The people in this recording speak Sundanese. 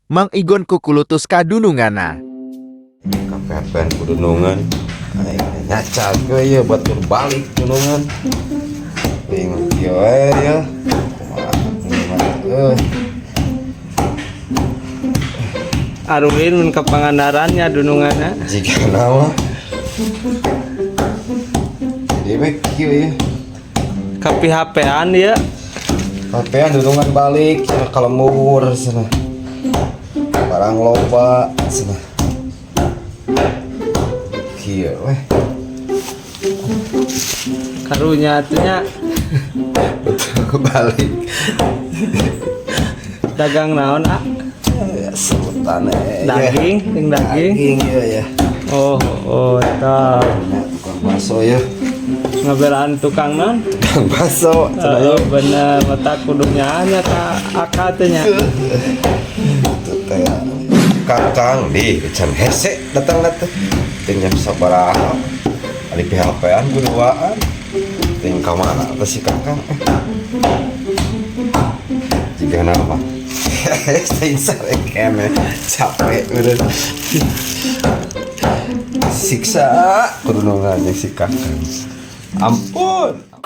Mang Igon kukulutus ka dununganna. Kapepean ku dunungan. Aing nyacat we ieu batur balik dunungan. Bingung kieu we ya. Kumaha kumaha euy. Aruin mun ka Pangandaran nya dununganna. Jika nama. Jadi we kieu ya. Ka PHP-an ieu. Kapean dunungan balik cenah ka lembur cenah. Barang loba cenah. Kieu we. Karunya atuh nya. Betul balik. Dagang naon, ah? Ya, sebutan eh. Daging, jeung daging. Daging ya ya. Oh, eta. Ya, tukang bakso ya. Ngabelaan tukang naon? Tukang bakso cenah ya. Oh, bener, mata kudu nyaanya ka akad teh nya. Itu teh kakang di can hese datang teh. Teh jam sabaraha. Ari PHP-an kuduaan. Teh ka mana teh si kakang eh. Jika nama. Teh sare kene capek udah. Siksa kudu jeung si kakang. Ampun.